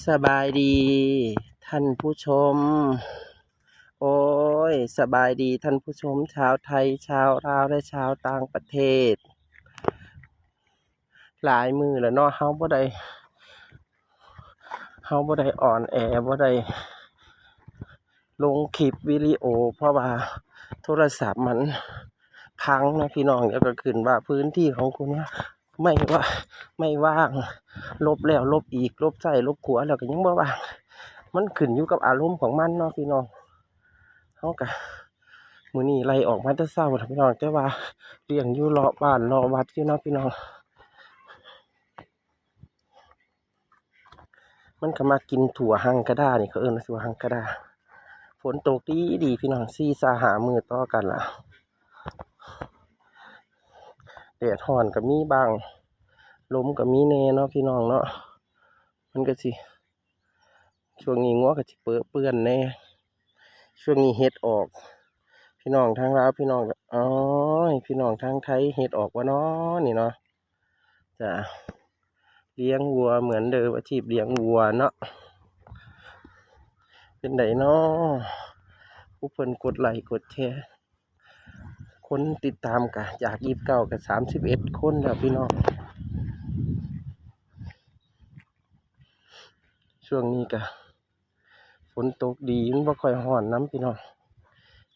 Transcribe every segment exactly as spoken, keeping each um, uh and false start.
สบายดีท่านผู้ชม โอ้ย สบายดีท่านผู้ชมชาวไทย ชาวลาว และชาวต่างประเทศ หลายมื้อแล้วเนาะ เฮาบ่ได้ เฮาบ่ได้ออนแอร์ บ่ได้ลงคลิปวิดีโอ เพราะว่าโทรศัพท์มันพังนะพี่น้อง แล้วก็ขึ้นว่าพื้นที่ของคุณเนี่ย ไม่ว่า ไม่ว่าง ลบแล้วลบอีก ลบซ้ายลบขวาแล้วก็ยังบ่ว่าง มันขึ้นอยู่กับอารมณ์ของมันเนาะพี่น้อง เฮาก็ มื้อนี้ไล่ออกมาแต่เช้าล่ะพี่น้อง แต่ว่าเลี้ยงอยู่เลาะบ้านเลาะวัดอยู่เนาะพี่น้อง มันก็มากินถั่วฮังกาดานี่ เขาเอิ้นว่าถั่วฮังกาดา ฝนตกดีดีพี่น้อง สี่ซาห้ามื้อต่อกันละ แดดฮ้อนก็มีบ้าง ลมก็มีแน่เนาะพี่น้องเนาะ มันก็สิ ช่วงนี้งัวก็สิเปอะเปื้อนแน่ ช่วงนี้เห็ดออก พี่น้องทางลาว พี่น้อง อ๋อ พี่น้องทางไทย เห็ดออกบ่น้อนี่เนาะ จ้ะ เลี้ยงวัวเหมือนเดิม อาชีพเลี้ยงวัวเนาะ เป็นไดน้อ ผู้เพิ่นกดไลค์กดแชร์ คนติดตามก็จากยี่สิบเก้าก็สามสิบเอ็ดคนแล้วพี่น้อง ช่วงนี้ก็ฝนตกดี มันบ่ค่อยฮ้อนนำพี่น้อง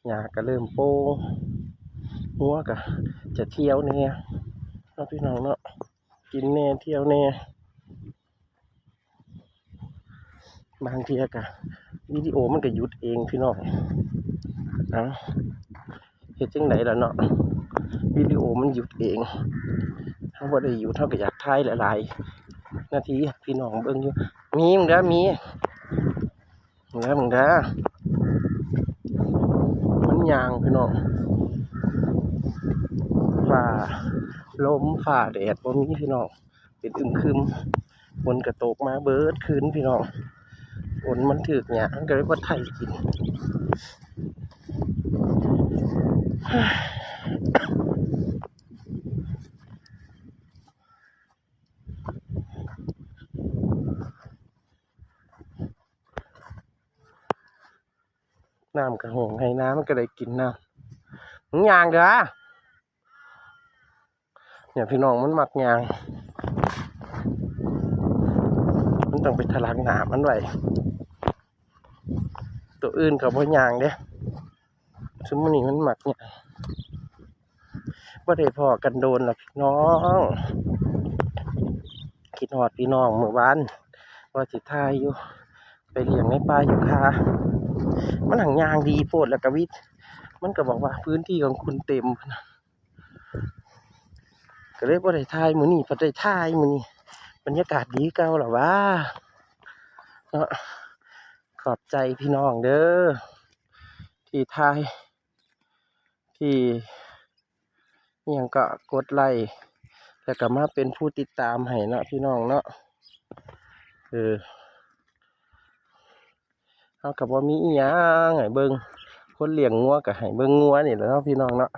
หญ้าก็เริ่มโป่ง งัวก็จะเที่ยวแน่เนาะพี่น้องเนาะ กินแน่เที่ยวแน่ บางเทื่อก็วิดีโอมันก็หยุดเองพี่น้อง เอ้า เฮ็ดจั่งใดล่ะเนาะ วิดีโอมันหยุดเอง เฮาบ่ได้หยุด เฮาก็อยากถ่ายหลายๆ นาทีให้พี่น้องเบิ่งอยู่ มี มึงเด้อ มี มึงเด้อ มึงเด้อ มันย่างพี่น้อง ฟ้า ลม ฟ้า แดดบ่มีพี่น้อง เป็นอึมครึม ฝนก็ตกมาเบิดคืนพี่น้อง ฝนมันถืกหญ้า มันก็เลยบ่ไถกิน น้ำก็แห้ง ไฮ่นามันก็ได้กินน้ำ มึงย่างเด้อ เนี่ยพี่น้องมันมักย่าง มันต้องไปถลักหน้ามันไว้ ตัวอื่นก็บ่ย่างเด้ ซุมื้อนี้มันมักย่าง บ่ได้พ้อกันโดนล่ะพี่น้อง คิดฮอดพี่น้อง มื้อวานว่าสิถ่ายอยู่ ไปเลี้ยงในป่าอยู่คา มันหังย่างดีโพด แล้วก็วิด มันก็บอกว่าพื้นที่ของคุณเต็ม ก็เลยบ่ได้ถ่าย มื้อนี้พัดได้ถ่าย มื้อนี้บรรยากาศดีเก่าล่ะวะเนาะ ขอบใจพี่น้องเด้อ ที่ถ่าย ที่อิหยังก็กดไลค์ แล้วก็มาเป็นผู้ติดตามให้เนาะพี่น้องเนาะ เออ เฮาก็บ่มีอิหยังให้เบิ่ง คนเลี้ยงงัวก็ให้เบิ่งงัวนี่แหละเนาะพี่น้องเนาะ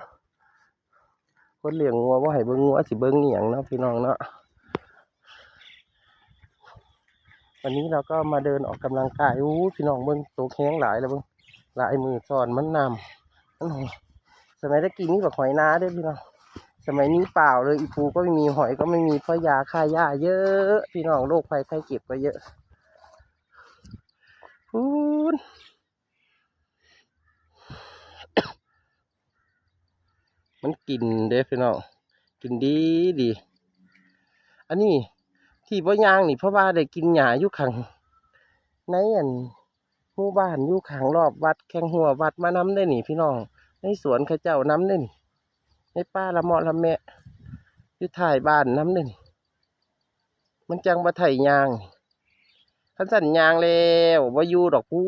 คนเลี้ยงงัวบ่ให้เบิ่งงัวสิเบิ่งอิหยังเนาะพี่น้องเนาะ วันนี้เราก็มาเดินออกกำลังกาย อู้ พี่น้องเบิ่ง ตกแฮงหลายแล้วเบิ่ง หลายมื้อซ้อนมันน้ำ มันหอย สมัยตะกี้มีบักหอยนาเด้อพี่น้อง สมัยนี้เปล่าเลย อีปูก็ไม่มี หอยก็ไม่มี เพราะยาฆ่าหญ้าเยอะ พี่น้อง โรคภัยไข้เจ็บก็เยอะ พูน มันกินเด้พี่น้อง กินดีดี อันนี้ที่บ่ย่างนี่ เพราะว่าได้กินหญ้าอยู่ข้างในอันหมู่บ้าน อยู่ข้างรอบวัด แข้งหัววัดมานำเด้นี่พี่น้อง ในสวนเขาเจ้านำเด้นี่ ในป่าละเมาะละแมะ อยู่ท้ายบ้านนำเด้นี่ มันจั่งบ่ไถย่าง คันซั้นย่างแล้วบ่อยู่ดอก พู